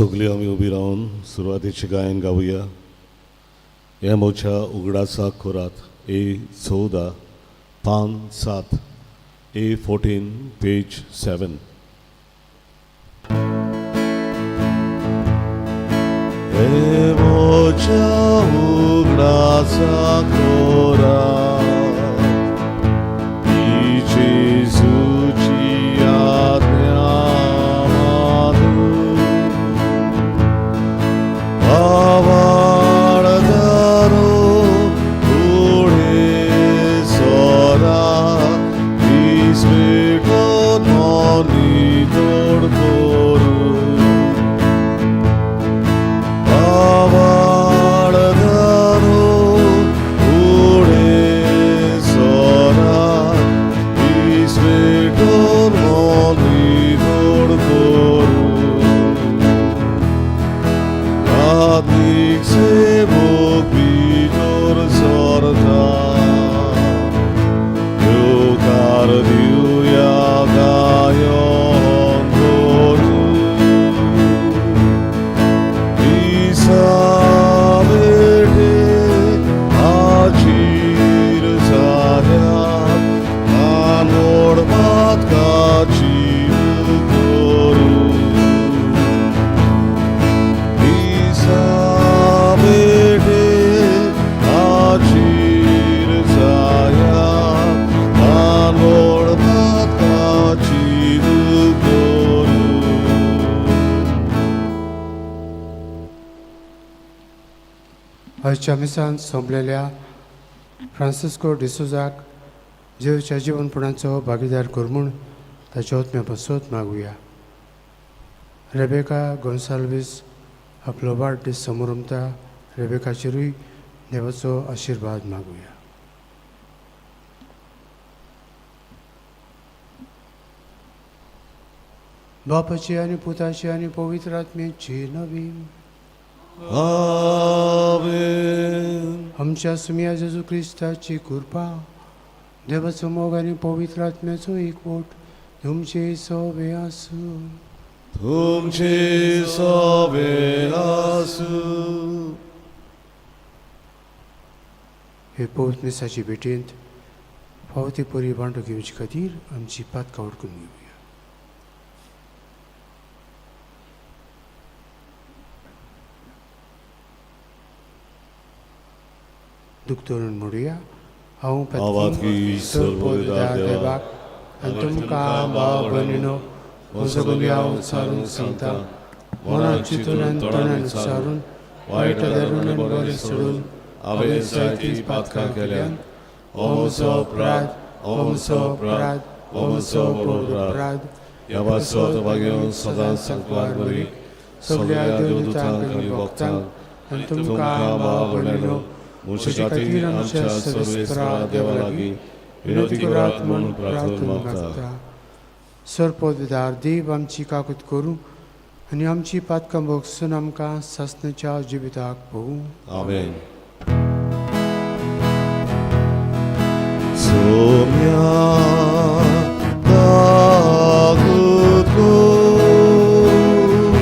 सगळीं आमी उबी रावन सुरवातेचें गायन गावया. हे मोच्या उगडासा कोरात ए 14 पान 7, A 14 page 7. हे मोच्या उगडासा कोरात जेजूची आज्ञा मानू, आवाळदारो फुडें सरात, दीस पेटोवन मन नितळ करूं. आवाळदारो फुडें सरात, दीस पेटोवन मन नितळ करूं. आत्मीक सेवक भितर सरता, येवकार दिवया गायन करून. दिसा भेटे हाजीर जाल्यात, आनोड पातकाची करून. दिसा भेटे हाजीर जायात, आनोड पातकाची करून. आयच्या मिसान सोंपलेल्या फ्रांसिस्को डिसोजाक जेजूच्या जिवनपणाचो भागीदार कर म्हूण ताच्या आत्म्या पासत मागुया. रेबेका गोन्साल्वीस आपलो वाडदीस समोरमता. रेबेकाचेरूय देवाचो आशिर्वाद मागुया. बापाची आनी पुताची आनी पवित्र आत्म्याची नवीन. आमेन. आमच्या सुमया जेजू क्रिस्ताची कृपा, देवाचो मोग आनी पवित्र आत्म्याचो एकवट तुमचे सोबे आसूं. तुमचे सोबे आसूं. हे पवित्र मिसाचे भेटेंत फावो ती परी वांटो घेवचे खातीर आमची पातकां उडकून घेवया. दुखतरून म्हणुया. हांव पातकी सर्वोदार देवाक आनी तुमकां भाव भयणीनो म्हजो गुन्यांव उच्चारून सांगता. मनान चिंतून आनी तोंडान उच्चारून, वायट धरून आनी बरें सोडून हांवें जायतीं पातकां केल्यात. हो म्हजो अपराध, हो म्हजो अपराध, हो म्हजो व्हड अपराध. ह्या पासत भाग्योन सदांच सांगपाक बरी सगळ्या देवदूतांक आनी भक्तांक आनी तुमकां तुमकां भाव भयणीनो म्हजे खातीर आमच्या सर्वेस्परा देवा लागीं विनवती करात म्हूण प्रार्थना मागता. सरपोतदार देव आमची काकूत करूं आनी आमची पातकां भोगसून आमकां सासणाच्या जिविताक पळोवं. आमेन. सोम्या ताकूत कर,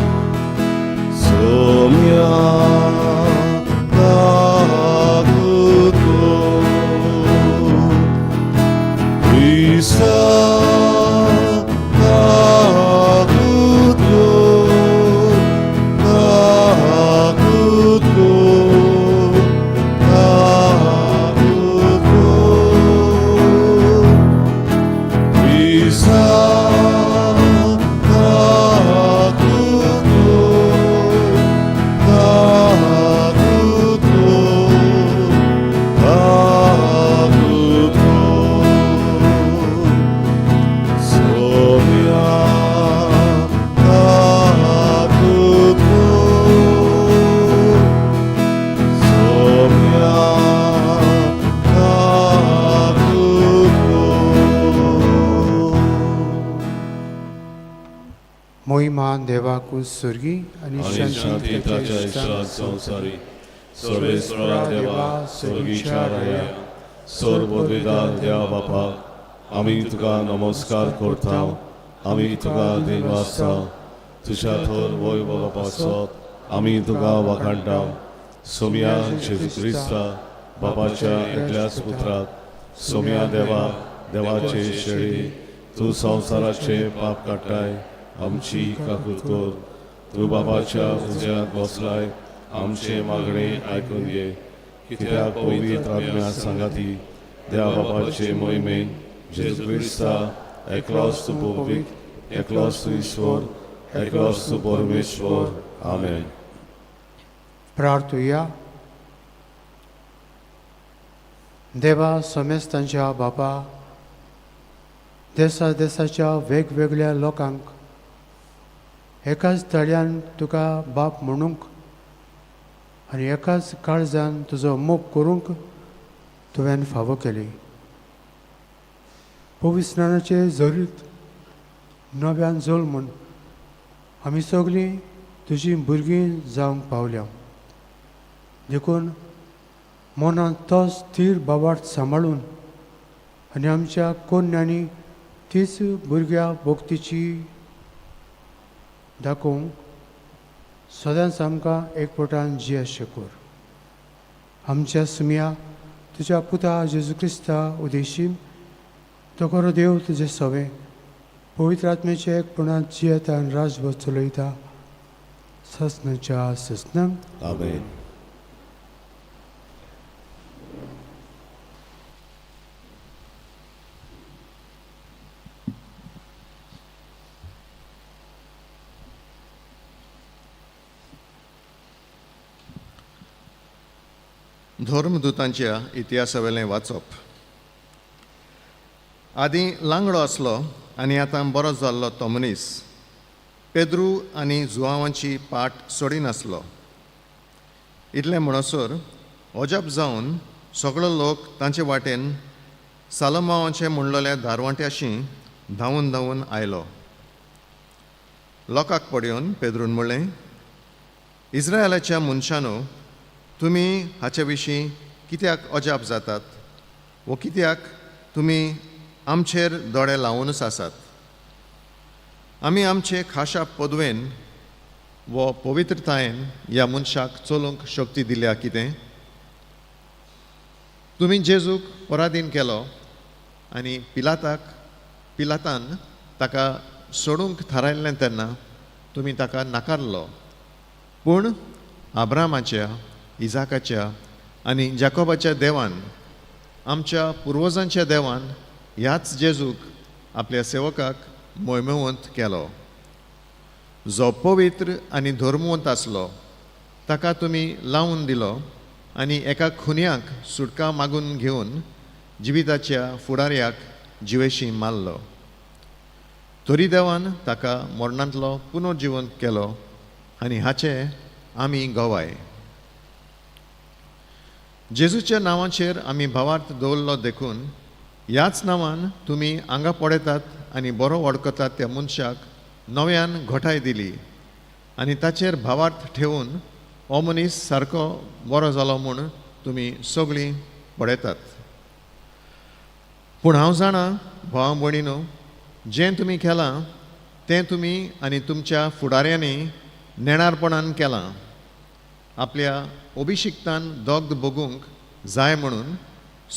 सोम्या ताकूत कर, क्रिस्ता ताकूत कर, ताकूत कर, ताकूत कर, क्रिस्ता ताकूत कर, ताकूत कर, ताकूत कर, सोम्या ताकूत कर, सोम्या ताकूत कर. मोहिमान देवाकूच स्वर्गी आनी आनी शांती शांती ताच्या ताच्या इश्टांक इश्टांक संवसारी. सर्वेस्परा देवा, स्वर्गीच्या राया, सर्वोदयदार देवा बापा, आमी तुका नमस्कार करता, आमी तुका देव आसा. तुज्या थोर वैभवा पासत आमी तुका वाखाणटा. सोम्या जेजू क्रिस्ता बाबाच्या एकल्याच पुत्राक, सोम्या देवा देवाचे शेळी, तूं संवसाराचे पाप काडटाय, आमची काकूत कर. तूं बाबाच्या उज्याक बसलाय, आमचे मागणे आयकून घे. कित्याक पवित्र आत्म्या सांगाती देवा बाबाचे मोहिमेन जेजू क्रिस्ता एकलोच तूं पवित्र, एकलोच तूं ईश्वर, एकलोच तूं परमेश्वर. आमेन. प्रार्थुया. देवा समेस्तांच्या बापा, देसा देसाच्या वेगवेगळ्या लोकांक एकाच तळ्यान तुका बाप म्हणूंक आनी एकाच काळजान तुजो मोग करूंक तुवें फावो केली. पवित्रणाचे जरीत नव्यान जल्मून आमी सगळीं तुजीं भुरगीं जावंक पावल्या. देखून मनांत तो स्थीर बाबार्थ सांबाळून आनी आमच्या कोन्यांनी तीच भुरग्या भक्तीची दाखोवंक सदांच आमकां एकवटान जियेशें कर. आमच्या सुमया तुज्या पुता जेजू क्रिस्ता उदेशी तो खरो देव तुजें सवें पवित्र आत्म्याचे एकपणांत जियेता आनी राजवत चलयता ससनाच्या ससनांक. आमेन. धर्मदूतांच्या इतिहासावेलें वाचप. आदीं लांगडो आसलो आनी आतां बरो जाल्लो तो मनीस पेद्रू आनी जुवांवाची पाट सोडिनासलो. इतलें म्हणसर अजाप जावन सगळो लोक तांचे वाटेन सालोमांवाचें म्हणलेल्या दारवांट्याशी धांवून धांवून आयलो. लोकांक पळोवन पेद्रून म्हणलें, इस्रायलाच्या मनशांनो, तुमी हाचे विशीं कित्याक अजाप जातात वो कित्याक तुमी आमचेर दोळे लावुनूच आसात? आमी आमचे खाशा पदवेन वो पवित्रतायेन ह्या मनशाक चलूंक शक्ती दिल्या कितें? तुमी जेजूक पराधीन केलो आनी पिलातान ताका सोडूंक थारायल्लें तेन्ना तुमी ताका नाकारलो. पूण आब्रामाच्या, इजाकाच्या आनी जाकोबाच्या देवान, आमच्या पुर्वजांच्या देवान ह्याच जेजूक आपल्या सेवकाक मोयमेवंत केलो, जो पवित्र आनी धर्मवंत आसलो. ताका तुमी लावन दिलो आनी एका खुन्याक सुटका मागून घेवन जिविताच्या फुडाऱ्याक जिवेशी मारलो. तरी देवान ताका मरणांतलो पुनर्जिवंत केलो आनी हाचे आमी गवाय. जेजूच्या नांवाचेर आमी भावार्थ दवरलो देखून ह्याच नांवान तुमी हांगा पळयतात आनी बरो वळखतात त्या मनशाक नव्यान घटाय दिली आनी ताचेर भावार्थ ठेवून हो मनीस सारको बरो जालो म्हूण तुमी सगळीं पळयतात. पूण हांव जाणा भाव भयणीनो, जें तुमी केलां तें तुमी आनी तुमच्या फुडाऱ्यांनी नेणारपणान केलां. आपल्या अभिशिक्तान दग्ध भोगूंक जाय म्हणून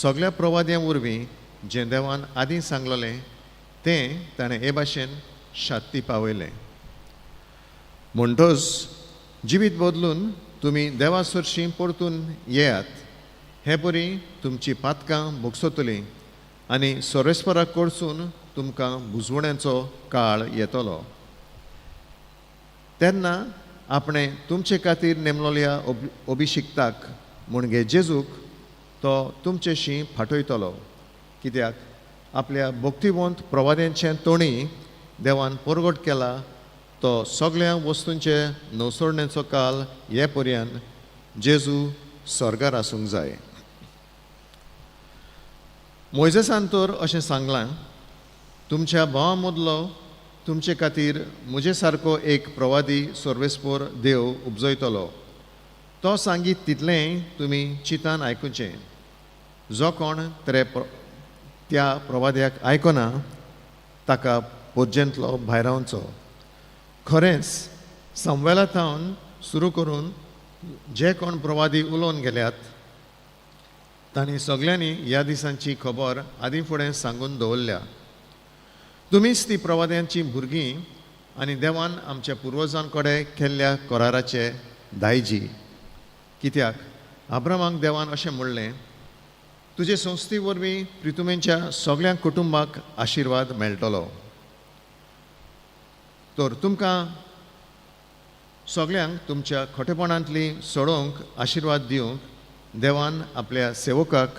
सगळ्या प्रवाद्यां वरवीं जें देवान आदीं सांगलेलें तें ताणें हे भाशेन शात्ती पावयलें. म्हणटच जिवीत बदलून तुमी देवा सरशीं परतून येयात, हे परी तुमची पातकां भोगसतलीं आनी सोरेस्पराक कडसून तुमकां बुजवण्याचो काळ येतलो. तेन्ना आपणें तुमचे खातीर नेमलोल्या अभिशिक्ताक म्हणजे जेजूक तो तुमचेशी फाटयतलो. कित्याक आपल्या भक्तिवंत प्रवाद्यांचे तोणी देवान परगट केला तो सगळ्या वस्तूंचे नवसरणेचो काल हे पर्यंत जेजू स्वर्गार आसूंक जाय. मोयजेसान तर अशें सांगलां, तुमच्या भावा मदलो तुमचे खातीर म्हजे सारको एक प्रवादी सर्वेस्पोर देव उपजयतलो, तो सांगीत तितलेंय तुमी चिंतान आयकुचें. जो कोण त्या प्रवाद्याक आयकना ताका पोरजेंतलो भायरावचो. खरेंच सामुएला थावन सुरू करून जे कोण प्रवादी उलोवन गेल्यात तांणी सगल्यांनी ह्या दिसांची खबर आदीं फुडें सांगून दवरल्या. तुमीच ती प्रवाद्यांची भुरगीं आनी देवान आमच्या पुर्वजां कडेन केल्ल्या कराराचे दायजी. कित्याक अब्रामाक देवान अशें म्हणलें, तुजे संस्थे वरवीं प्रितुमेच्या सगळ्या कुटुंबाक आशिर्वाद मेळटलो. तर तुमकां सगल्यांक तुमच्या खोटेपणांतली सोडोवंक आशिर्वाद दिवंक देवान आपल्या सेवकाक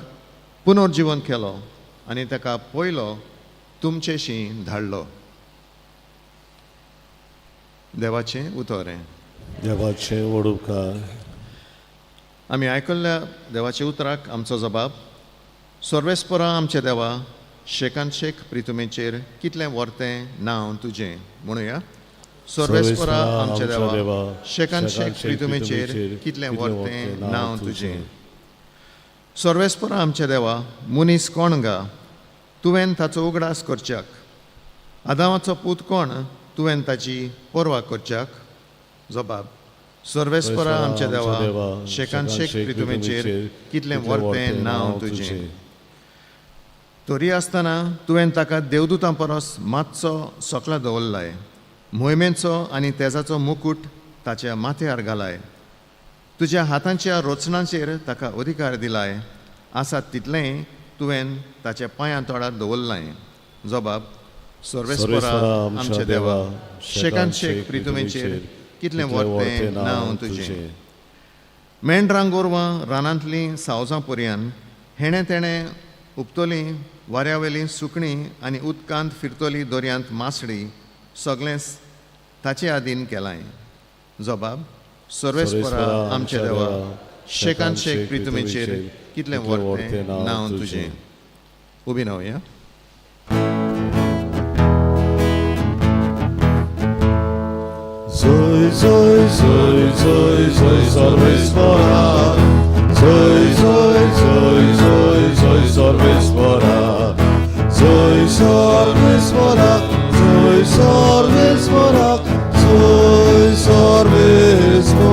पुनर्जिवन केलो आनी ताका पयलो तुमचेशी धाडलो. देवाचें उतर हें. देवाचें व्हड उपकार. आमी आयकल्ल्या देवाच्या उतराक आमचो जबाब. सर्वेस्परा आमच्या देवा, शेकान शेक प्रितुमेचेर कितलें वर्तें नांव तुजें. म्हणुया, सर्वेस्परा आमच्या देवा, शेकान शेक प्रितुमेचेर कितलें वर्तें नांव तुजें. सर्वेस्परा आमच्या देवा, मनीस कोण गा तुवें ताचो उगडास करच्याक, आदामाचो पूत कोण तुवें ताची पर्वा करच्याक. जबाब, सर्वेस्परा आमच्या देवा, शेकान शेक प्रितुमेचेर कितलें वर्तें नांव तुजें. तरी आसतना तुवें ताका देवदूतां परस मातसो सकला दवरलाय, मोहिमेचो आनी तेजाचो मुकूट ताच्या माथ्यार घालाय, तुज्या हातांच्या रचनाचेर ताका अधिकार दिलाय, आसा तितलेंय तुवें ताच्या पांयां तोडार दवरलाय. जबाब, सर्वेस्परा आमच्या देवा, शेकान शेक प्रितुमेचेर कितलें वर्तें नांव तुजें. मेंढरां गोरवां रानांतलीं सावजां पर्यान हेणें तेणें उपतलीं वाऱ्यावेलीं सुकणीं आनी उदकांत फिरतली दर्यांत मासडी सगळेंच ताचे आदीन केलाय. जबाब, सर्वेस्परा आमच्या देवा, शेकान शेक प्रितुमेचेर कितलें वर्तें नांव तुजें. उबी रावया. जय जय जय जय जय सर्वेस्परा, जय जय जय जय जय सर्वेस्परा, जय सर्वेस्परा, जय सर्वेस्परा, जय सर्वेस्परा.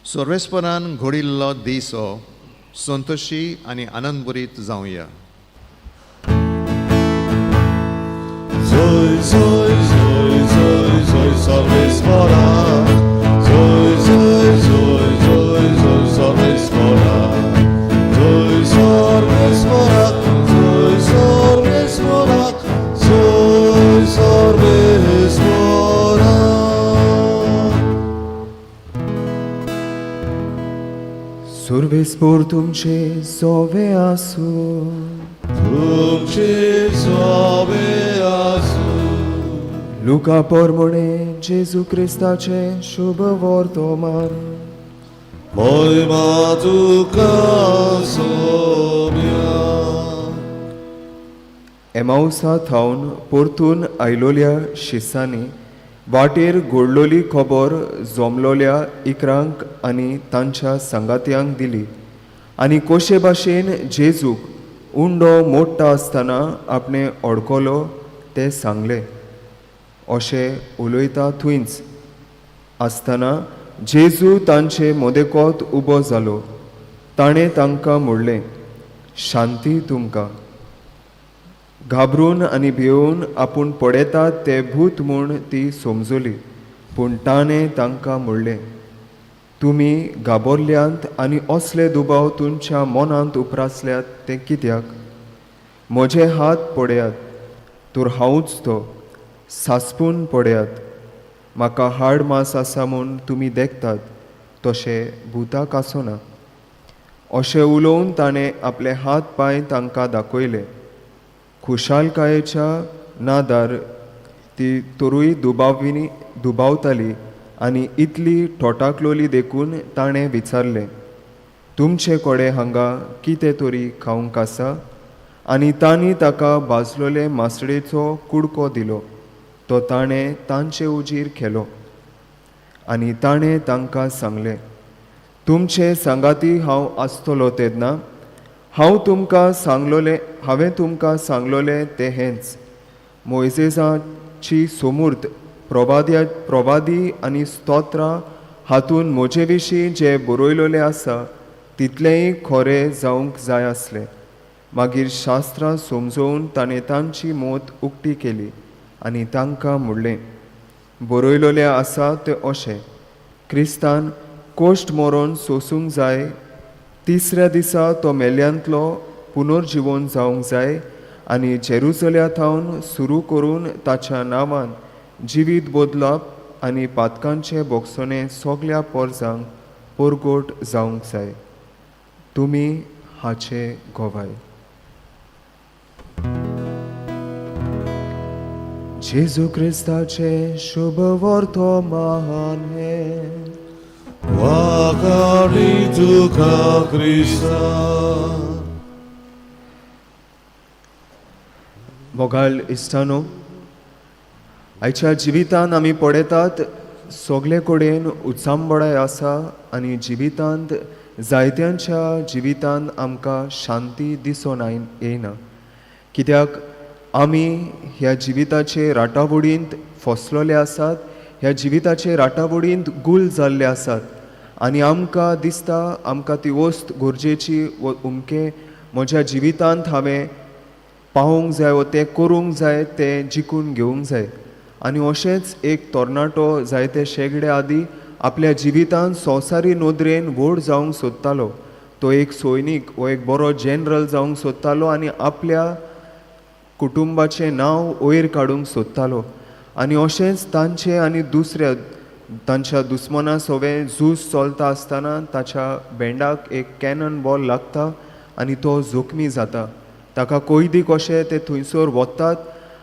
सर्वेस्परान घडिल्लो दीस हो संतोशी आनी आनंदभरीत जावया. जय जय जय जय जय सर्वेस्परा, जय जय जय जय जय सर्वेस्परा, जय सर्वेस्परा, जय सर्वेस्परा, जय सर्वेस्परा. सर्वेस्पोर तुमचे सोवे आसूं. तुमचे सोवे आसूं. लुका पोरमोणे जेजू क्रिस्ताचे शुभ वर्तमान. महिमा तुका सोम्या. एमावसा थावन परतून आयलोल्या शिसांनी वाटेर घडलोली खबर जमलोल्या इकरांक आनी तांच्या सांगात्यांक दिली आनी कोशे भाशेन जेजूक उंडो मोडटा आसतना आपणें अडकलो तें सांगलें. अशें उलयता थंयच आसतना जेजू तांचे मदेकोत उबो जालो. ताणें तांकां म्हणलें, शांती तुमकां. घाबरून आनी भियोवन आपूण पळयतात ते भूत म्हूण ती समजली. पूण ताणें तांकां म्हणलें, तुमी घाबरल्यांत आनी असले दुबाव तुमच्या मनांत उप्रासल्यात तें कित्याक? म्हजे हात पळयात, तर हांवूच तो. सासपून पळयात, म्हाका हाड मांस आसा म्हूण तुमी देखतात, तशें भुताक आसना. अशें उलोवन ताणें आपले हात पांय तांकां दाखयले. खुशालकायेच्या नादार ती तरूय दुबावताली आनी इतली ठोठाकलोली देखून ताणें विचारलें, तुमचे कडेन हांगा कितें तरी खावंक आसा? आनी तांणी ताका भाजलोले मासळेचो कुडको दिलो. तो ताणें तांचे उजीर केलो. आनी ताणें तांकां सांगलें, तुमचे सांगाती हांव आसतलो तेन्ना हांव तुमकां सांगलोलें हांवें तुमकां सांगलोलें तें हेंच, मोयजेसाची सोमूर्त प्रवादी आनी स्तोत्रां हातून म्हजे विशीं जें बरयलोलें आसा तितलेंय खरें जावंक जाय आसलें. मागीर शास्त्रां समजोवन ताणें तांची मत उक्ती केली आनी तांकां म्हणलें, बरयलोलें आसा तें अशें, क्रिस्तान कोश्ट मरोन सोसूंक जाय, तिसऱ्या दिसा तो मेल्यांतलो पुनर्जिवन जावंक जाय आनी जेरुजल्या थावन सुरू करून ताच्या नांवान जिवीत बदलप आनी पातकांचे बोगसणे सगल्या पोरजांक परगोट जावंक जाय. तुमी हाचे गोवाय. जेजू क्रिस्ताचे शुभ वर्तमान हें. वाखाणी तुका क्रिस्ता. मोगाळ इश्टानो, आयच्या जिवितांत आमी पळयतात सगळे कडेन उचांबळाय आसा आनी जिवितांत जायत्यांच्या जिवितांत आमकां शांती दिसून येयना, कित्याक आमी ह्या जिविताचे राटावळींत फसलोले आसात, ह्या जिविताचे राटावळींत गुल जाल्ले आसात आनी आमकां दिसता आमकां ती वस्त गरजेची व उमके म्हज्या जिवितांत हांवें पावोंक जाय वो तें करूंक जाय, तें जिखून घेवंक जाय. आनी अशेंच एक तरणाटो जायते शेगडे आदी आपल्या जिवितांत संवसारी नदरेन व्हड जावंक सोदतालो. तो एक सैनीक वो एक बरो जनरल जावंक सोदतालो आनी आपल्या कुटुंबाचें नांव वयर काडूंक सोदतालो. आनी अशेंच तांचें आनी दुसऱ्या तांच्या दुस्मना सवें झूज चलता आसतना ताच्या बेंडाक एक कॅनन बॉल लागता आनी तो जखमी जाता. ताका कोयदी कशे ते थंयसर वतात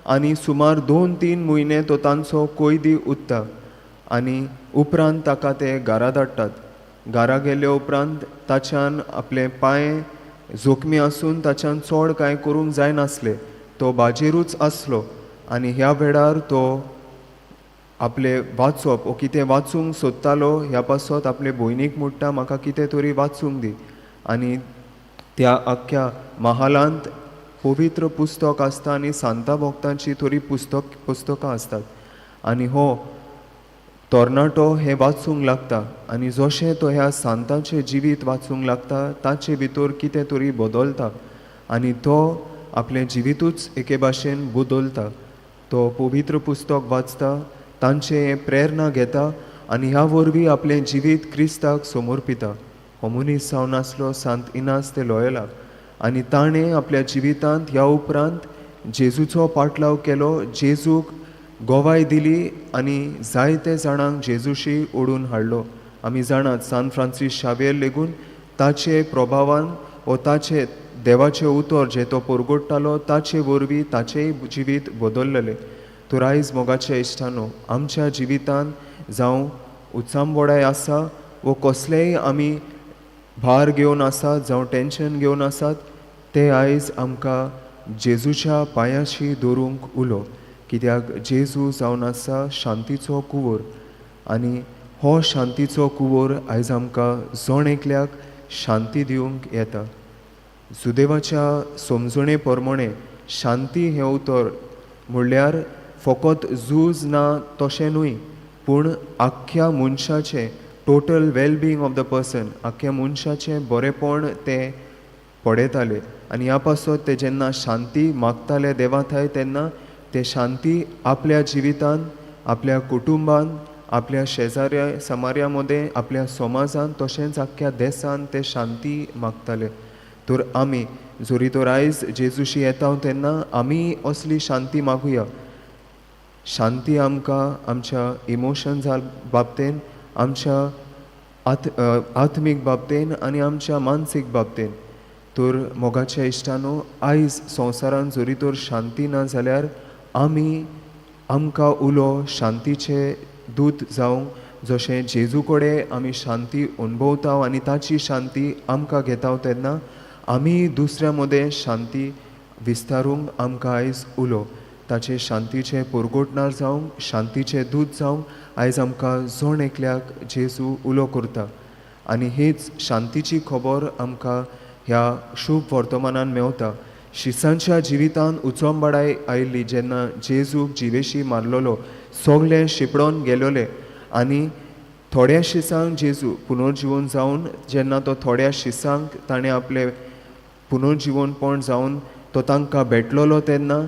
आनी सुमार 2-3 म्हयने तो तांचो कोयदी उरता आनी उपरांत ताका ते घरा धाडटात. घरा गेले उपरांत ताच्यान आपले पांय जखमी आसून ताच्यान चड कांय करूंक जायनासलें, तो बाजेरूच आसलो आनी ह्या वेळार तो आपले वाचप वो कितें वाचूंक सोदतालो ह्या पासत आपले भयणीक म्हणटा, म्हाका कितें तरी वाचूंक दी. आनी त्या आख्ख्या महालांत पवित्र पुस्तक आसता आनी सांता भक्तांची थोडी पुस्तकां आसतात आनी हो तरणाटो हें वाचूंक लागता आनी जशें तो ह्या सांतांचें जिवीत वाचूंक लागता ताचे भितर कितें तरी बदलता आनी तो आपलें जिवितूच एके भाशेन बदलता. तो पवित्र पुस्तक वाचता, तांचें प्रेरणा घेता आनी ह्या वरवीं आपलें जिवीत क्रिस्ताक समर्पिता. हो मनीस जावन आसलो सांत इनास ते लोयला आनी ताणें आपल्या जिवितांत ह्या उपरांत जेजूचो पाटलाव केलो, जेजूक गोवाय दिली आनी जायते जाणांक जेजूशी ओडून हाडलो. आमी जाणात सान फ्रांसीस शावेर लेगून ताचे प्रभावान वो ताचे देवाचें उतर जें तो परगोडटालो ताचे वरवीं ताचेंय जिवीत बदललेलें. तर आयज मोगाच्या इश्टानो, आमच्या जिवितांत जावं उचांबोडाय आसा वो कसलेय आमी भार घेवन आसात जावं टेंशन घेवन आसात, ते आयज आमकां जेजूच्या पांयाशी दवरूंक उलो, कित्याक जेजू जावन आसा शांतीचो कुंवर आनी हो शांतीचो कुंवर आयज आमकां जण एकल्याक शांती दिवंक येता. सुदेवाच्या समजणे प्रमाणे शांती हें उतर म्हणल्यार फकत झूज ना तशें न्हय, पूण आख्ख्या मनशाचें total wellbeing of the person, आख्ख्या मनशाचें बरेंपण ते पळयताले आनी ह्या पासत ते जेन्ना शांती मागताले देवा थंय तेन्ना ते शांती आपल्या जिवितांत, आपल्या कुटुंबांत, आपल्या शेजाऱ्या समार्या मदें, आपल्या समाजांत तशेंच आख्ख्या देशांत ते शांती मागताले. तर आमी जरी तर आयज जेजूशी येता तेन्ना आमी असली शांती मागुया. शांती आमकां आमच्या इमोशन्सा बाबतीन, आमच्या आत्मीक बाबतीन आनी आमच्या मानसीक बाबतीन. तर मोगाच्या इश्टानो, आयज संवसारांत जरी तर शांती ना जाल्यार आमी आमकां उलो शांतीचे दूत जावंक, जशें जेजू कडेन आमी शांती अणभवता आनी ताची शांती आमकां घेता तेन्ना आमी दुसऱ्या मदें शांती विस्तारूंक आमकां आयज उलो. ताचे शांतीचे परगोटणार जावंक, शांतीचे दूत जावंक आयज आमकां जण एकल्याक जेजू उलो करता आनी हीच शांतीची खबर आमकां ह्या शुभ वर्तमानान मेवता. शिसांच्या जिवितान उचंबळाय आयिल्ली जेन्ना जेजूक जिवेशी मारलेलो, सगळें शिपडोन गेलोले आनी थोड्या शिसांक जेजू पुनर्जिवन जावन जेन्ना तो थोड्या शिसांक ताणें आपलें पुनर्जिवनपण जावन तो तांकां भेटलेलो तेन्ना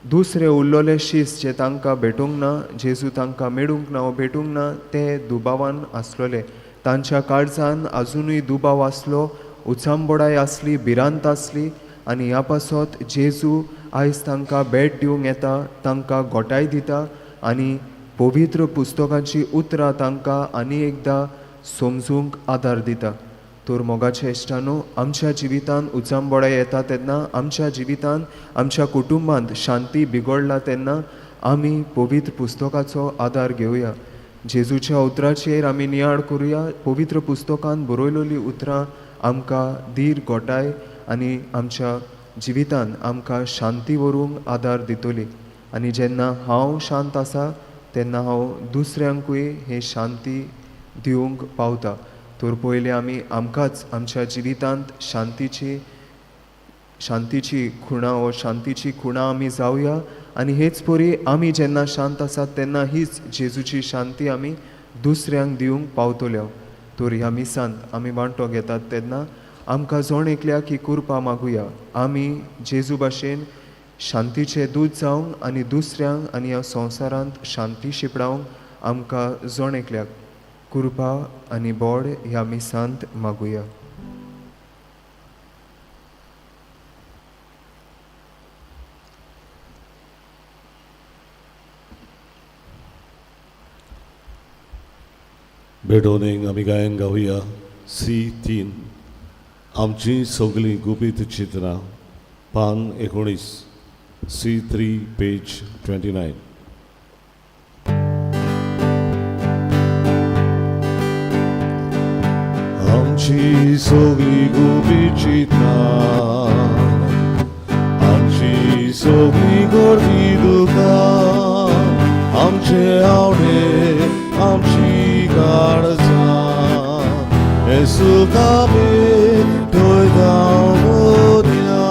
दुसरे उरलेले शीस जे तांकां भेटूंक ना, जेजू तांकां मेळूंक ना वो भेटूंक ना, ते दुबावान आसलेले. तांच्या काळजान आजुनूय दुबाव आसलो, उचांबोडाय आसली, भिरांत आसली आनी ह्या पासत जेजू आयज तांकां भेट दिवंक येता, तांकां गोठाय दिता आनी पवित्र पुस्तकांची उतरां तांकां आनी एकदां समजूंक आदार दिता. तर मोगाच्या इश्टानो, आमच्या जिवितांत उचांबळां येता तेन्ना, आमच्या जिवितांत आमच्या कुटुंबांत शांती बिगडला तेन्ना आमी पवित्र पुस्तकाचो आदार घेवया. जेजूच्या उतराचेर आमी नियाळ करुया. पवित्र पुस्तकांत बरयलेलीं उतरां आमकां धीर गोठाय आनी आमच्या जिवितांत आमकां शांती व्हरूंक आदार दितली. आनी जेन्ना हांव शांत आसा तेन्ना हांव दुसऱ्यांकूय हे शांती दिवंक पावता. तर पयलीं आमी आमकांच आमच्या जिवितांत शांतीची शांतीची खुणा वो शांतीची खुणा आमी जावया आनी हेच परी आमी जेन्ना शांत आसात तेन्ना हीच जेजूची शांती आमी दुसऱ्यांक दिवंक पावतले. तर ह्या मिसांत आमी वांटो घेतात तेन्ना आमकां जण एकल्याक ही कृपा मागुया, आमी जेजू भाशेन शांतीचे दूत जावंक आनी दुसऱ्यांक आनी ह्या संवसारांत शांती शिंपडावंक आमकां जण एकल्याक कृपा आनी बोड ह्या मिसांत मागुया. भेटोवणेक आमी गायन गावया सी 3 आमची सगळीं गुपीत चित्रां, पान 19, सी 3 पेज 29. आमची सगळीं गुपीत चित्रां, आमची सगळीं गर्दी दुकां, आमचे आवडे आमची काळजां, हे सुखामे थंय मोरया,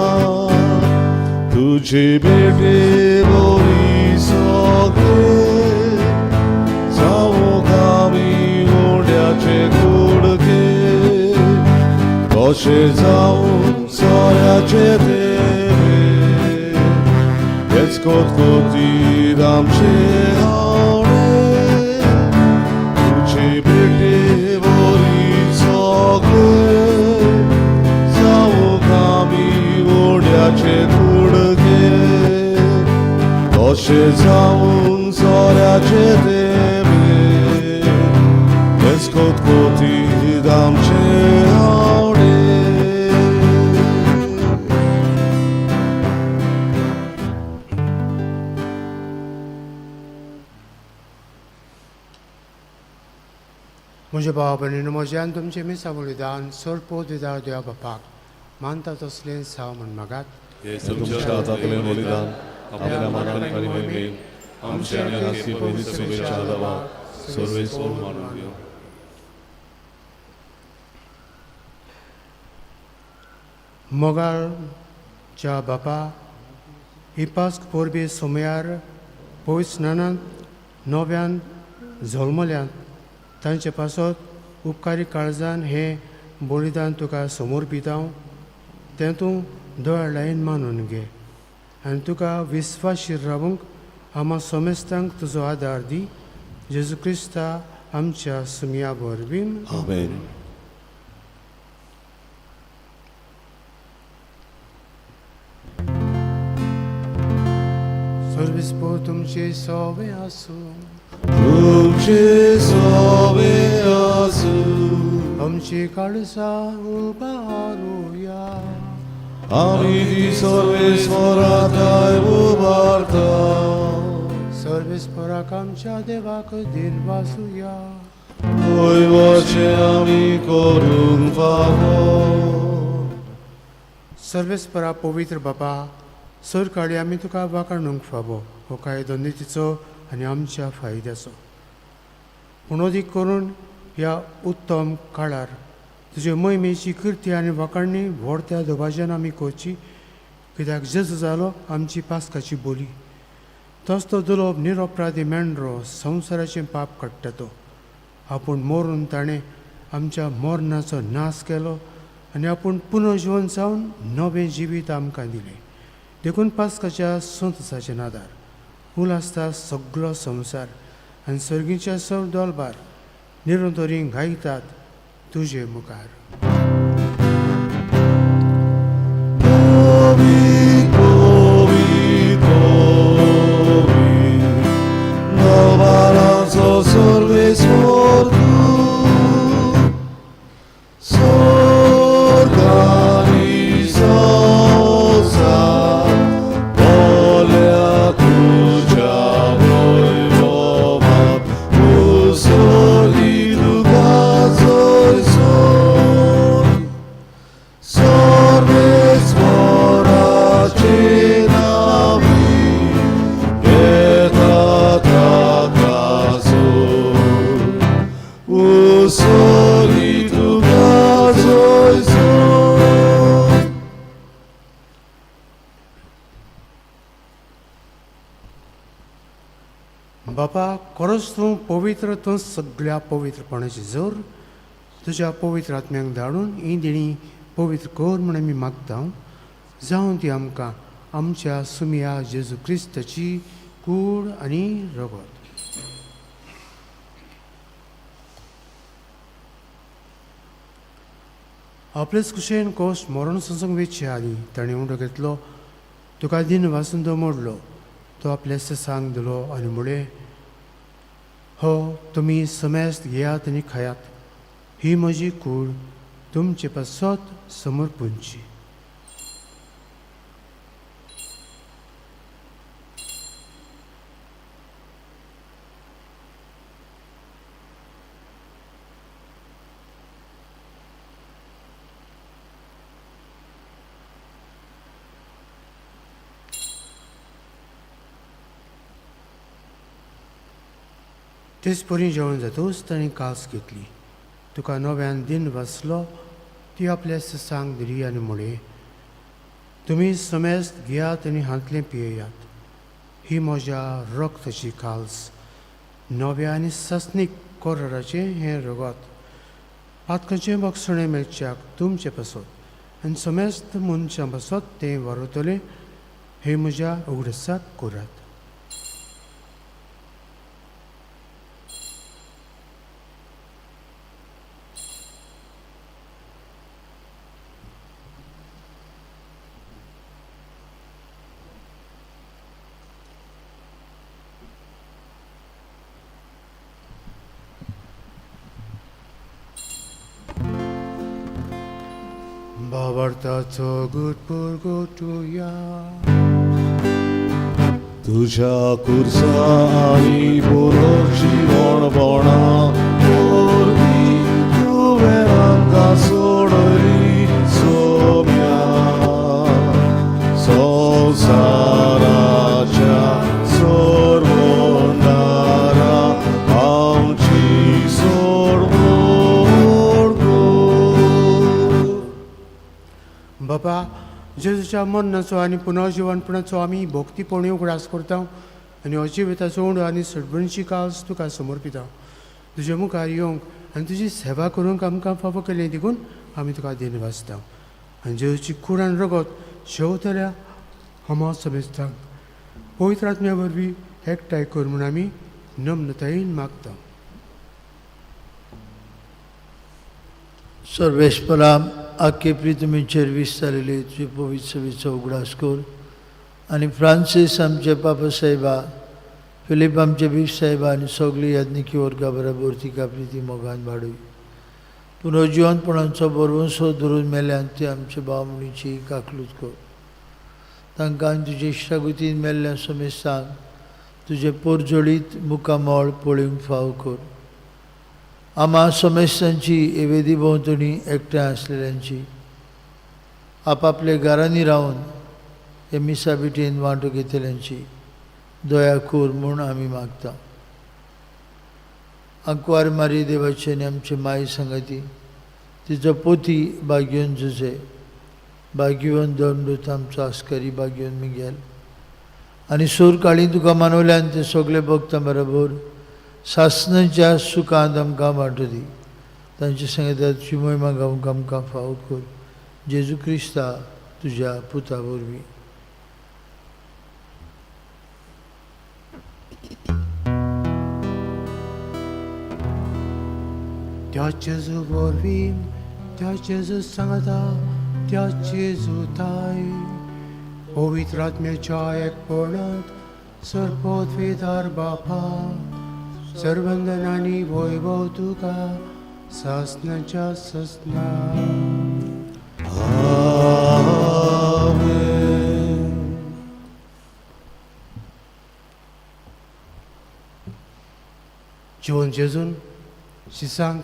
तुजे भेटे बोरी सगळे जावं आमी उंड्याचे कुडके, कशे जावं सोऱ्याचे तेरे, हेच कोतकोतीत आमचे आवडे, तुजे भेटे बोरी सगळे जावं आमी उंड्याचे कुडके, कशे जावं सोऱ्याचे तेरे, हेच कोतकोतीत आमचे आवडे. म्हज्या भाव भयणीनो, म्हज्यान तुमचें मिसां बलिदान सोड पोत दिदार देवा बापाक मानता तसलें साव म्हण मागात. तुमच्या हातांतलें बलिदान आपल्या मनान आनी मोहिमेन आमच्या आनी खासगी पवित्र शुभेच्छा देवाक सर्वेस्पर मानून घेवं. मोगाळच्या बापा, ही पास्क परबी सोमयार पवित्र स्नानांत नव्यान जल्मल्यांत तांचे पासत उपकारी काळजान हें बलिदान तुका समर्पितांव, तें तूं दोळ्या लायन मानून घे आनी तुका विस्वाशीर रावूंक आमा सोमेस्तांक तुजो आदार दी. जेजू क्रिस्ता आमच्या सुमया वरवीं. आमेन. सर्वीस पो तुमचे सोवे आसूं, तुमचे सोवे आसूं, आमची काळजां उबारुया, आमी ती सर्वेस्पराक उबारता, सर्वेस्पराक आमच्या देवाक दिनवासुया, वय वचें आमी करूंक फावो. सर्वेस्परा पवित्र बापा, सरकाळी आमी तुका वाखाणूंक फावो हो कायदो नितीचो आनी आमच्या फायद्याचो. पूण अदीक करून ह्या उत्तम काळार तुजे मोहिमेची कृती आनी वाखाणणी व्हड त्या दबाज्यान आमी करची कित्याक जेजू जालो आमची पास्काची बोली. तोच तो दुलोब निरोपराधी मेंढरो संवसाराचें पाप काडटा तो. आपूण मरून ताणें आमच्या मरणाचो नाश केलो आनी आपूण पुनर्जिवन जावन नवें जिवीत आमकां दिलें. देखून पास्काच्या संतसाचे नादार उलासता सगळो संवसार आनी सर्गीच्या सर्व दोलबार निरंतरी गायतात तुजे मुखार. बापा, खरोच तूं पवित्र, तूं सगळ्या पवित्रपणाची जोर तुज्या पवित्र आत्म्यांक धाडून ही देणी पवित्र कर म्हूण आमी मागता. जावन ती आमकां आमच्या सुमया जेजू क्रिस्ताची कूड आनी रगत. आपलेच कुशेन कोश मरण संसंग वेचे आदी ताणें उंडो घेतलो, तुका दिन वासून तो मोडलो, तो आपल्या ससांक दिलो आनी म्हळें, हो तुमी समेस्त घेयात आनी खायात, ही म्हजी कूड तुमचे पासत समर्पूंची. तेच परी जेवण जातूच ताणें कास घेतली, तुका नव्यान दिन वाचलो, ती आपल्या ससांक दिली आनी म्हळें, तुमी समेस्त घेयात आनी हांतलें पियेयात, ही म्हज्या रक्ताची काल्स, नव्या आनी सासणीक कोराचें हें रगत, पातकांचें बक्षणें मेळच्याक तुमचें पासत आनी समेस्त मनशां पासत तें वारवतलें, हें म्हज्या उगडसाक करात. बाबार्थाचो गुटपुरगोटुया तुझ्या कुर्सा आनी पुनर्जिवणपणा वरवीं तुवें आमकां सोडली सोम्या संवसाराच्या सोडवणारा आमची सोडवण कर. बाबा, जेजूच्या मरणाचो आनी पुनर्जिवनपणाचो आमी भक्तीपणी उगडास करता आनी अजिविताचो उंडो आनी सडबणची काल्स तुका समर्पिता. तुजे मुखार येवंक आनी तुजी सेवा करूंक आमकां फावो केलें देखून आमी तुका दिनवासता. आनी जेजूची कूड आनी रगत शेवतल्या आमा समेस्तांक पवित्र आत्म्या वरवीं एकठांय कर म्हूण आमी नम्रतायेन मागता. सर्वेस्पराम आख्खे प्रितमीचेर विस्तारिल्ली तुजी पवित्र सभेचो उगडास कर आनी फ्रांसीस आमचे पापा साहेबा, फिलीप आमचे बीफ साहेबा आनी सगळी याज्ञिकी वर्गा बरोबर तिका प्रिती मोगान वाडय. पुनर्जिवनपणाचो बरवंसो धरून मेल्यान ती आमचे भाव म्हणीची काकलूत कर. तांकां आनी तुजे इश्टागतीन मेल्ल्या समेस्तांक तुजें पोरजोळीत मुखामळ पळोवंक फाव कर. आमा समेस्तांची एवेदी भोंवतणी एकठांय आसलेल्यांची आपापल्या घरांनी रावन हे मिसा बिटेन वांटो घेतल्यांची दया कर म्हूण आमी मागता. आंकवार मारी देवाचे आनी आमचे माय सांगाती तिचो पोती बागेवन जुजे भाग्यवंत धर्मदूत आमचो आस्कारी भाग्यवंत मिगेल आनी सूर काळी तुका मानवल्यान ते सगळे भक्तां बरोबर सासणाच्या सुखांत आमकां वांटो दी. तांचे सांगतात मोहिमा गावंक आमकां फावो कर जेजू क्रिस्ता तुज्या पुता वरवीं. त्या जेजू वरवीं, त्या जेजू सांगता, त्या जेजू ताय पवित्र आत्म्याच्या एकपणांत सर्वोत्वेदार बापा सर्वंदनानी वैभव तुका सासनाच्या ससना. जिवन जेजून शिसांक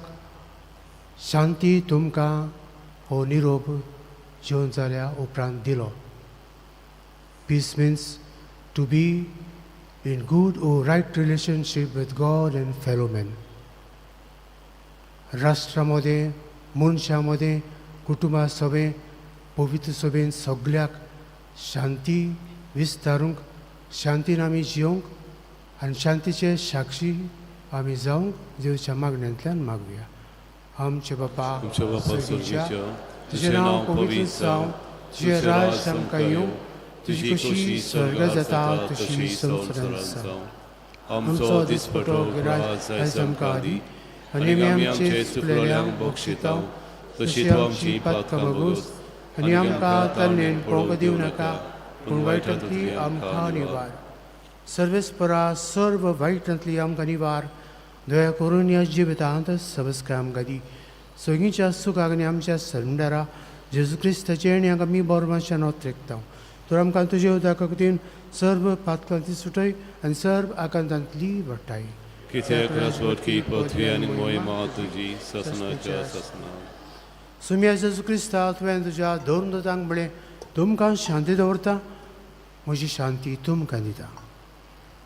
शांती तुमकां हो निरोप जेवन जाल्या उपरांत दिलो. Peace means to be in good or right relationship with God and fellow man. राष्ट्रा मदें, मनशां मदें, कुटुंबा सभें, पवित्र सभेन सगल्याक शांती विस्तारूंक, शांतीन आमी जियोंक आनी शांतीचे साक्षी आमी जावंक देवच्या मागण्यांतल्यान मागुया. आमचे बापा स्वर्गीच्या, तुजें नांव पवित्र जावं, तुजें राज आमकां येवं, तुजी खोशी स्वर्ग जाता तशी संवसारांत जावं. आमचो दिसपटो गिराज आयज आमकां दी आनी आमी आमचे चुकलेल्यांक बक्षिता तशी तूं आमची पातकां भोगोस आनी आमकां तान्नेन पळोवंक दिवं नाका, पूण वायटांतली आमकां निवार. सर्वेस्परा सर्व वायटांतली आमकां निवार. दया करून ह्या जिवितांत सबस्काय आमकां दी. सगळींच्या सुखाक आनी आमच्या सरंडारा जेजू क्रिस्ताचें आनी आमी बोरमाच्या नोत रेखता. तर आमकां तुजे उदका खातीर सर्व पातकांतली सुटय आनी सर्व आकांतांतली वाटाय. कित्याक राजवटकी पृथ्वी आनी मोहिमा तुजी ससनाच्या ससना. सुम्या जेजू क्रिस्ता, तुवें तुज्या धर्मदूतांक म्हळें, तुमकां शांती दवरता, म्हजी शांती तुमकां दिता.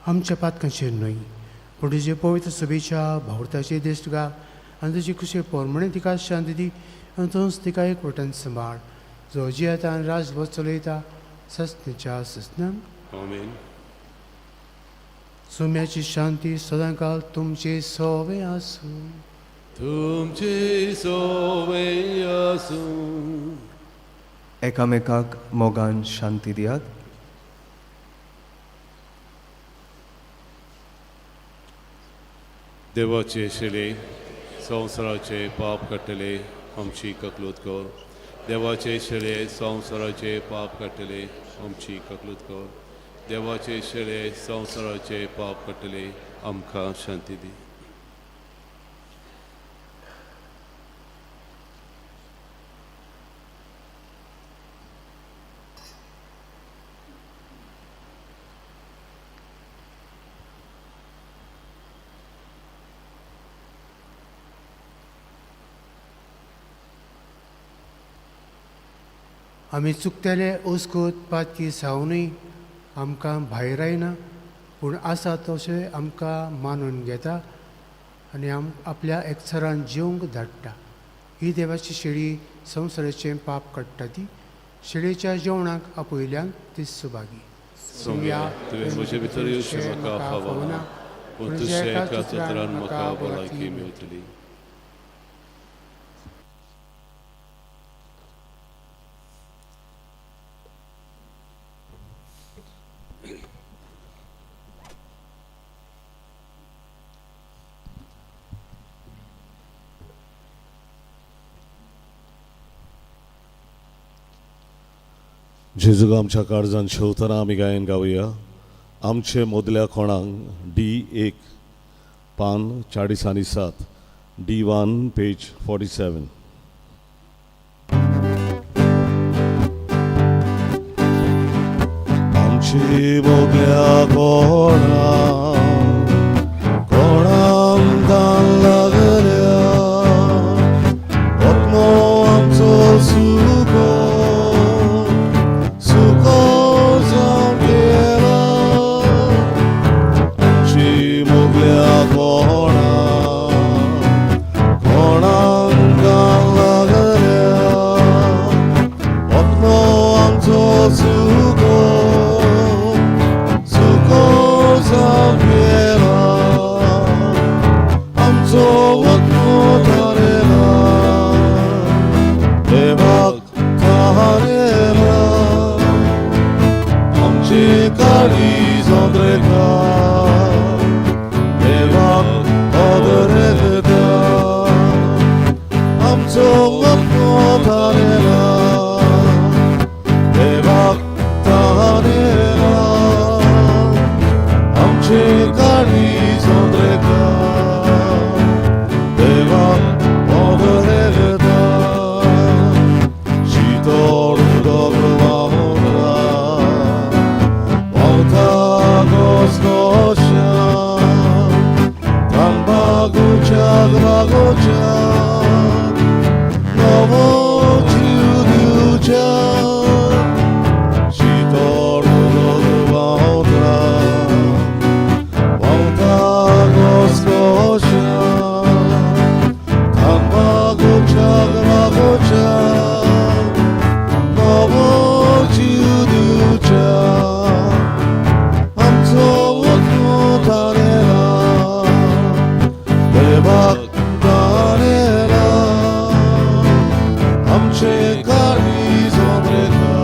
आमच्या पातकांचेर न्हय पूण तुजे पवित्र सभेच्या भावर्थाचे दिश्ट घाल आनी तुजी खुशे पोरमणे तिका शांती दी आनी तूंच तिका एक वटन सांबाळ, जो जियेता आनी राजवट चलयता ससनेच्या ससनांक. आमेन. सुम्याची शांती सदांकाल तुमचे सोवे आसूं. तुमचे सोवे आसूं. एकामेकाक मोगान शांती दियात. देवाचे शिले संवसाराचे पाप काडटले, आमची ककलूत कर. देवाचे शिले संवसाराचे पाप काडटले, आमची ककलूत कर. देवाचे शिले संवसाराचे पाप काडटले, आमकां शांती दी. आमी चुकतले उसकूत पातकी सावनूय आमकां भायर आयना, पूण आसा तशें आमकां मानून घेता आनी आम आपल्या एकसरान जिवंक धाडटा. ही देवाची शेळी संवसाराचें पाप काडटा. ती शेळयेच्या जेवणाक आपयल्यान ती सुभागी. सोम्या, तुवें म्हजे भितर येवचें म्हाका फावना, पूण तुज्या एका उतरान म्हाका भलायकी मेळटली. जेजूक आमच्या काळजान शेवतना आमी गायन गावया. आमचे मोदल्या कोणाक डी 1 पान 47, D1 page 47. आमचे मोदल्या कोणाक कोणाक दान लागल्या अपनो आमचो सुको सुको जावन गेला. आमची मोगल्या कोणाक कोणाक दान लागल्या अपनो काळीज ओंद्रेता देवाक ओदरेता आमचो आत्मो तानेला देवाक तानेला आमचे काळीज ओंद्रेता देवाक ओदरेता शीतळ उदक व्हांवता व्हांवता घसघश्यान थांग बागोवच्याक बागोवच्याक नवो जीव दिवच्याक शीतळ उदक व्हांवता व्हांवता घसघश्यान थांग बागोवच्याक बागोवच्याक नवो जीव दिवच्याक आमचो आत्मो तानेला देवाक तानेला आमचे काळीज ओंद्रेता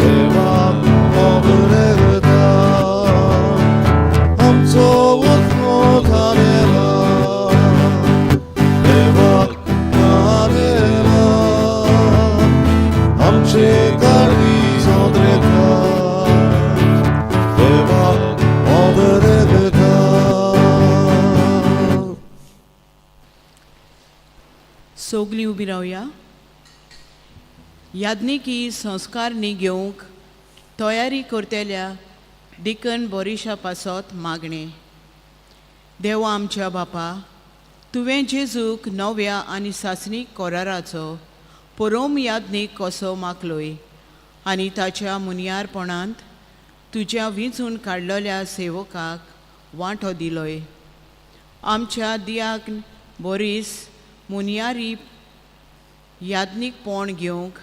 देवाक ओंद्रेता आमचो आत्मो तानेला देवाक तानेला आमचे काळीज ओंद्रेता देवाक ओंद्रेता. सोगलीं उबी रावया. याज्ञिकी संस्कारणी घेवंक तयारी करतल्या डिकन बोरिशा पासत मागणें. देवा आमच्या बापा, तुवें जेजूक नव्या आनी सासणीक कोराराचो परोम याज्ञीक कसो मागलोय आनी ताच्या मुनियारपणांत तुज्या विंचून काडलेल्या सेवकाक वांटो दिलोय. आमच्या दियाक बोरीस मुनियारी याज्ञीकपण घेवंक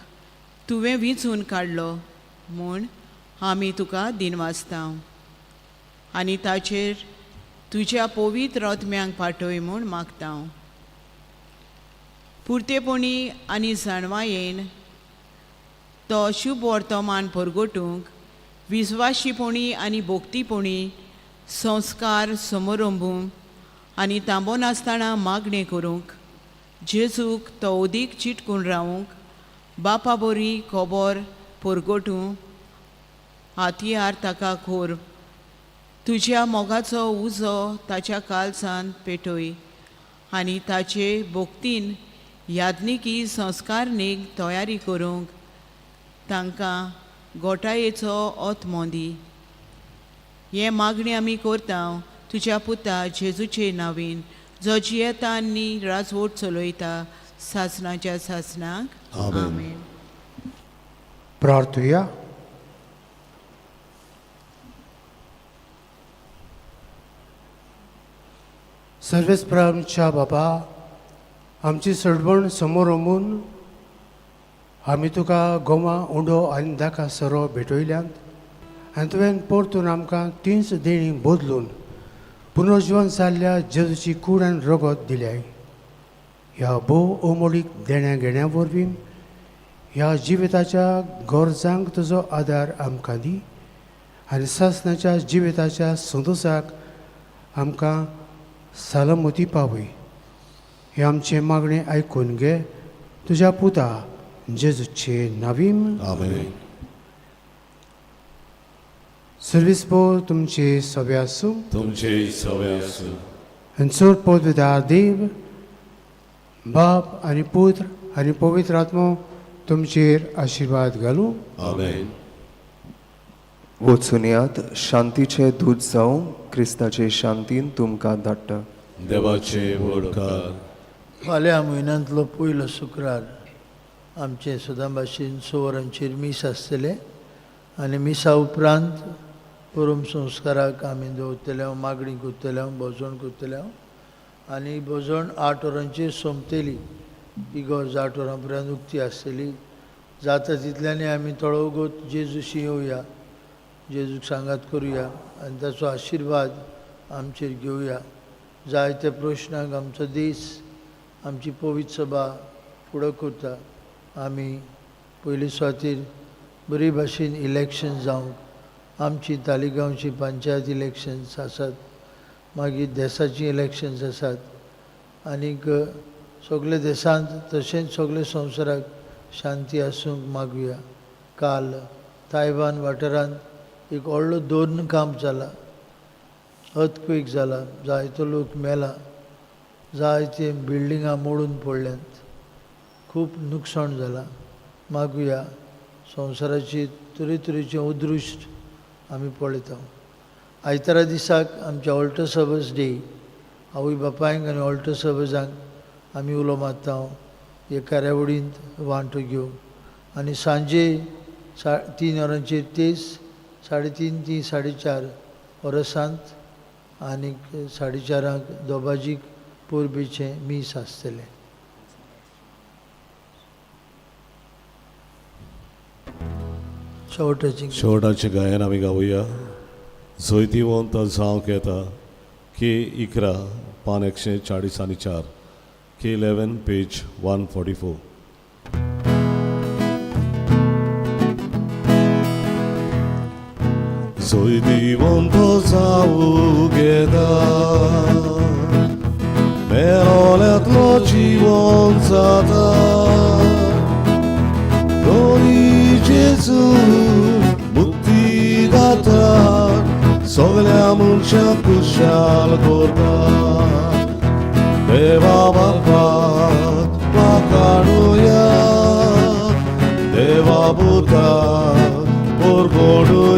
तुवें विंचून काडलो म्हूण आमी तुका दिनवासता आनी ताचेर तुज्या पवित्र आत्म्यांक पाठय म्हूण मागता. पुरतेपणी आनी जाणवायेन तो शुभ वर्तमान परगटूंक विस्वाशीपणी आनी भोक्तीपणी संस्कार समरंभूंक आनी तांबो नासतना मागणें करूंक जेजूक तो अदीक चिटकून रावूंक बापा बरी खबर परगटूं हातयार ताका खोर. तुज्या मोगाचो उजो ताच्या कालसान पेटय आनी ताचे भोक्तीन याज्ञिकी संस्कारणीक तयारी करूंक तांकां गोटायेचो आत्मो दी. हें मागणें आमी करता तुज्या पुता जेजूचे नांवान, जो जियेता आनी राजवट चलयता सासणाच्या सासणाक. आमेन. प्रार्थुया. सर्वेस्पराच्या बाबा, आमची सडवण समोर रमून आमी तुका गोवा उंडो आनी दाका सोरो भेटयल्यात आनी तुवें परतून आमकां तींच देणी बदलून पुनर्जिवन जाल्ल्या जेजूची कूड आनी रगत दिल्याय. ह्या भोव अमोलीक देण्या घेण्या वरवीं ह्या जिविताच्या गरजांक तुजो आदार आमकां दी आनी सासणाच्या जिविताच्या संतोसाक आमकां सलामती पावय. हें आमचें मागणें आयकून घे तुज्या पुता जेजूचे नांवान. आमेन. सर्वेस्पोर तुमचे सगळे आसूं. तुमचे सवे आसूं. आनी चड पवित्र देव बाप आनी पुत्र आनी पवित्र आत्मो तुमचेर आशिर्वाद घालूं. आमेन. वचून शांतीचे दूत जावं क्रिस्ताचे शांतीन तुमकां धाडटा. देवाचे व्हडकार. फाल्यां म्हयन्यांतलो पयलो शुक्रार आमचें सदां भाशेन 6 वरांचेर मीस आसतलें आनी मिसा उपरांत परम संस्काराक आमी दवरतले, मागणी करतले, भजन करतले आनी भजन 8 वरांचेर सोंपतली. इगर्ज 8 वरां पर्यंत उक्ती आसतली. जाता तितल्यांनी आमी थोडो वगत जेजूशी येवया, जेजूक सांगात करुया आनी ताचो आशिर्वाद आमचेर घेवया. जायत्या प्रश्नांक आमचो देश आमची पवित्र सभा फुडें करता. आमी पयले सुवातेर बरी भाशेन इलेक्शन जावंक. आमची तालिगांवची पंचायत इलेक्शन्स आसात, मागीर देसाची इलेक्शन्स आसात आनीक सगळे देशांत तशेंच सगळे संवसाराक शांती आसूंक मागुया. काल तायवान वाठारांत एक व्हडलो दोन काम जाला, अर्थक्वेक जाला, जायतो लोक मेला, जायते बिल्डिंगां मोडून पडल्यांत, खूब नुकसाण जालां. मागुया संवसाराची तरेतरेचें अदृश्ट आमी पळयता. आयतारा दिसाक आमच्या ऑल्टर सर्वस डे, आवय बापायंक आनी ऑल्टर सर्वसांक आमी उलो मारता हे कार्यावळींत वांटो घेवंक. आनी सांजे 3:30 वरांचेर तेज, 3:30 ती 4:30 वरसांत आनीक 4:30 दोबाजीक परबेचें मीस आसतलें. शेवटाचें शेवटाचें गायन आमी गावया. जैतिवंत जावंक येता, के 11 पान 144, के 11 पेज 144. जैतिवंत जावंक येता, मेलोल्यांतलो जिवन जाता, दोनी जेजू मुक्तीदाता, सगळ्या मनशांक खुशाल करता. देवा बापाक वाखाणुया, देवा पुताक परगडुया.